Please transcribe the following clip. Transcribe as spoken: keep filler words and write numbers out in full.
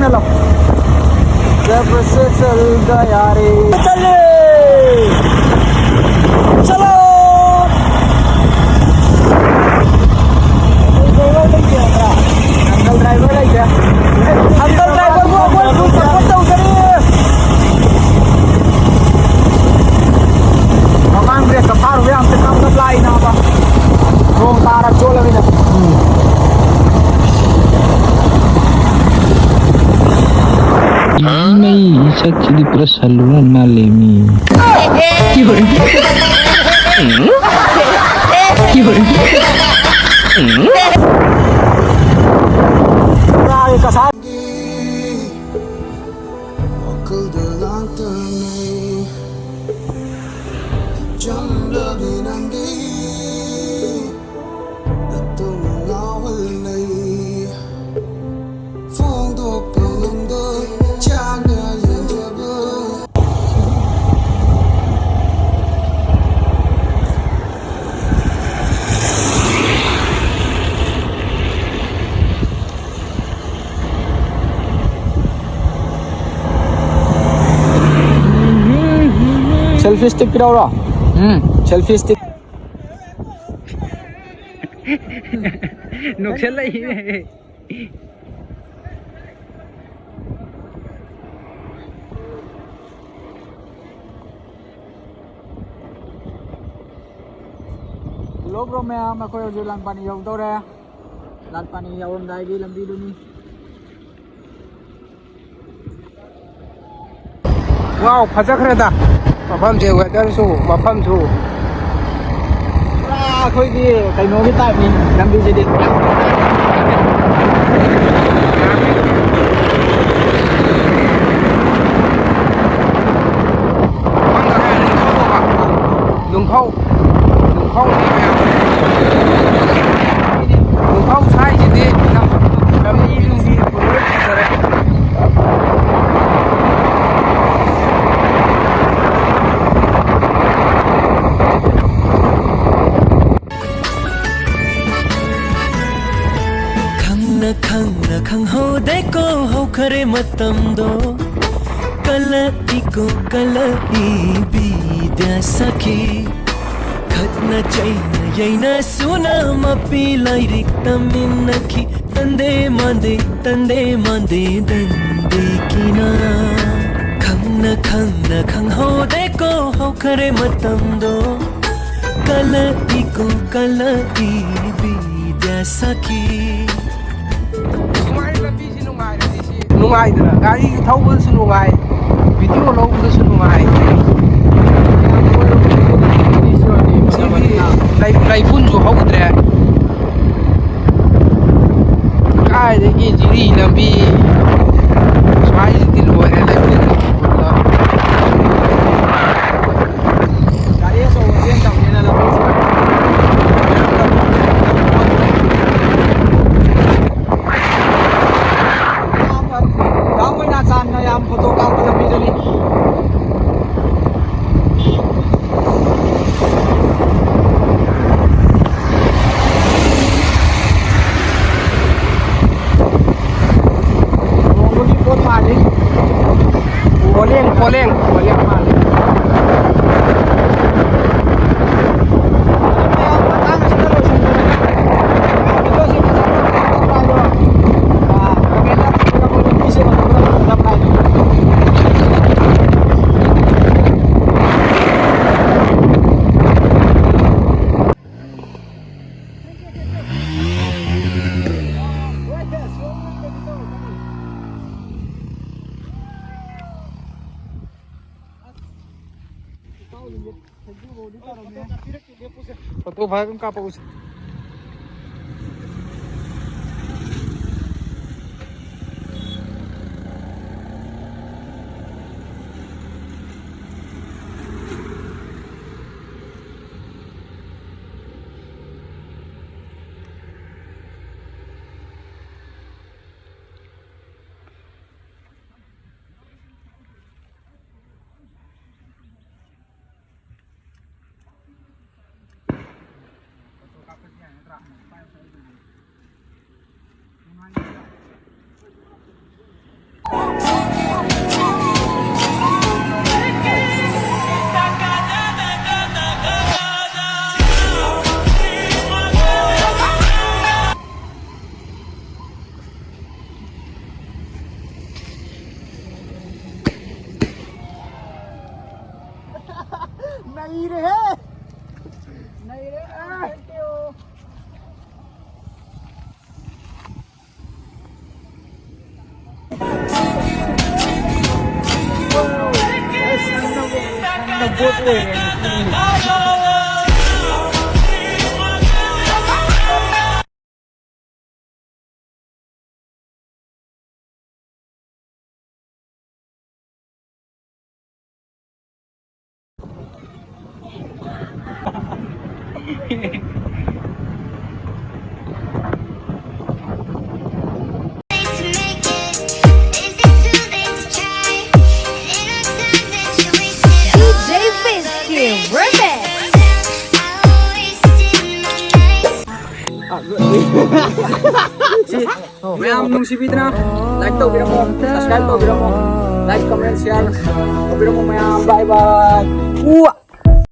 चलो। जब से चल गया रे। चले। चलो। अंकल ड्राइवर है क्या? अंकल ड्राइवर को अपन फुल सपोर्ट तो उधर ही। ꯃꯃꯥꯡꯗ ꯁꯐꯥꯔ ꯍꯣꯏ ꯑꯝꯇ ꯀꯥꯞꯇ ꯂꯥꯛꯏꯅꯥꯕ꯫ ꯅꯣꯡ ꯇꯥꯔ ꯆꯣꯠꯂꯃꯤꯅ꯫ ꯏꯃꯩ, ꯏꯁꯛꯁꯤꯗꯤ ꯄꯨꯔꯥ ꯁꯜꯂꯨ ꯃꯥꯜꯂꯦ ꯃꯤ꯫ ꯀꯁꯥꯏ꯫ ꯋꯥꯈꯜꯗ ꯂꯥꯡꯇꯅꯩ꯫ ꯆꯝꯂꯕꯤ ꯅꯪꯗꯤ ꯅꯇꯧꯅ ꯉꯥꯎꯍꯜꯂꯩ꯫ ꯐꯣꯡꯗꯣꯛꯄ ꯉꯝꯗ ꯆꯥꯅ ꯌꯦꯡꯖꯕ꯫ Selfie stick ꯄꯤꯔꯛꯎꯔꯣ? ꯎꯝ꯫ Selfie stick꯫ ꯅꯣꯛꯁꯜꯂꯛꯏꯅꯦ꯫ Hello bro ꯃꯌꯥꯝ, ꯑꯩꯈꯣꯏ ꯍꯧꯖꯤꯛ ꯂꯥꯡꯄꯥꯅꯤ ꯌꯧꯗꯧꯔꯦ꯫ ꯂꯥꯡꯄꯥꯅꯤ ꯌꯧꯔꯝꯗꯥꯏꯒꯤ ꯂꯝꯕꯤꯗꯨꯅꯤ꯫ ꯋꯥꯎ, ꯐꯖꯈ꯭ꯔꯦꯗ ꯃꯐꯝꯁꯦ, weatherꯁꯨ, ꯃꯐꯝꯁꯨ꯫ ꯄꯨꯔꯥ ꯑꯩꯈꯣꯏꯒꯤ ꯀꯩꯅꯣꯒꯤ typeꯅꯤ ꯂꯝꯕꯤꯁꯤꯗꯤ꯫ ꯅꯨꯡꯐꯧ꯫ ꯅꯨꯡꯐꯧꯅꯦ ꯃꯌꯥꯝ꯫ ꯅꯨꯡꯐꯧ ꯁ꯭ꯋꯥꯏꯁꯤꯗꯤ ꯂꯝ-, ꯂꯝꯕꯤ ꯅꯨꯡꯕꯤ ꯄꯨꯔꯥ ꯐꯖꯔꯦ꯫ ꯈꯪꯅ ꯈꯪꯍꯧꯗꯦꯀꯣ ꯍꯧꯈꯔꯦ ꯃꯇꯝꯗꯣ꯫ ꯀꯜꯂꯛꯏꯀꯣ ꯀꯜꯂꯛꯏ ꯕꯤꯗ꯭ꯌꯥ ꯁꯥꯈꯤ꯫ ꯈꯠꯅ ꯆꯩꯅ ꯌꯩꯅ ꯁꯨꯅ ꯃꯄꯤ ꯂꯥꯏꯔꯤꯛ ꯇꯝꯃꯤꯟꯅꯈꯤ꯫ ꯇꯟꯗꯦ ꯃꯥꯟꯗꯦ ꯇꯟꯗꯦ ꯃꯥꯟꯗꯦ ꯗꯟꯗꯦ ꯀꯤꯅ꯫ ꯈꯪꯅ ꯈꯪꯅ ꯈꯪꯍꯧꯗꯦꯀꯣ ꯍꯧꯈꯔꯦ ꯃꯇꯝꯗꯣ꯫ ꯀꯜꯂꯛꯏꯀꯣ ꯀꯜꯂꯛꯏ ꯕꯤꯗ꯭ꯌꯥ ꯁꯥꯈꯤ꯫ ꯁꯨꯃꯥꯏꯅ ꯂꯝꯕꯤꯁꯤ ꯅꯨꯡꯉꯥꯏꯔꯗꯤ ꯁꯤ ꯅꯨꯡꯉꯥꯏꯗꯅ ꯒꯥꯔꯤ ꯊꯧꯕꯗꯁꯨ ꯅꯨꯡꯉꯥꯏ, ꯚꯤꯗꯤꯑꯣ ꯂꯧꯕꯗꯁꯨ ꯅꯨꯡꯉꯥꯏ꯫ ꯁꯤꯗꯤ ꯂꯩ-, ꯂꯩꯐꯨꯟꯁꯨ ꯍꯧꯗ꯭ꯔꯦ꯫ ꯀꯥꯏꯗꯒꯤ ꯖꯤꯔꯤ ꯂꯝꯕꯤ ꯁ꯭ꯋꯥꯏꯁꯤꯗꯤ ꯂꯣꯏꯔꯦ, ꯂꯩꯐꯨꯟ꯫ ꯒꯥꯔꯤ ꯑꯆꯧꯕ ꯆꯦꯟꯗꯕꯅꯤꯅ ꯂꯝꯕꯤꯁꯦ꯫ ꯗꯥꯝ ꯑꯣꯏꯅ ꯆꯥꯟꯅ ꯌꯥꯝ ꯐꯣꯇꯣ ꯀꯥꯞꯄ ꯂꯝꯕꯤꯗꯨꯅꯤ꯫ ꯂꯨꯍꯣꯡꯕꯒꯤ ꯄꯣꯠ ꯃꯥꯜꯂꯤ꯫ ꯄꯣꯂꯦꯡ, ꯄꯣꯂꯦꯡ꯫ ꯄꯣꯂꯦꯡ ꯃꯥꯜꯂꯤ꯫ ꯐꯣꯇꯣ ꯐꯥꯏꯚ ꯑꯃ ꯀꯥꯞꯄꯛꯎꯁꯦ꯫ ꯅꯩꯔꯦꯍꯦ! ꯅꯩꯔꯦ! ꯑꯥ! Thank you. ꯑꯁ, ꯅꯪꯅ, ꯅꯪꯅ ꯕꯣꯠ ꯑꯣꯏꯔꯦ꯫ D J Finsky Remix. ꯃꯌꯥꯝ ꯅꯨꯡꯁꯤꯕꯤꯗꯅ like ꯇꯧꯕꯤꯔꯝꯃꯣ, subscribe ꯇꯧꯕꯤꯔꯝꯃꯣ, like, comment, share ꯇꯧꯕꯤꯔꯝꯃꯣ ꯃꯌꯥꯝ꯫ Bye bye.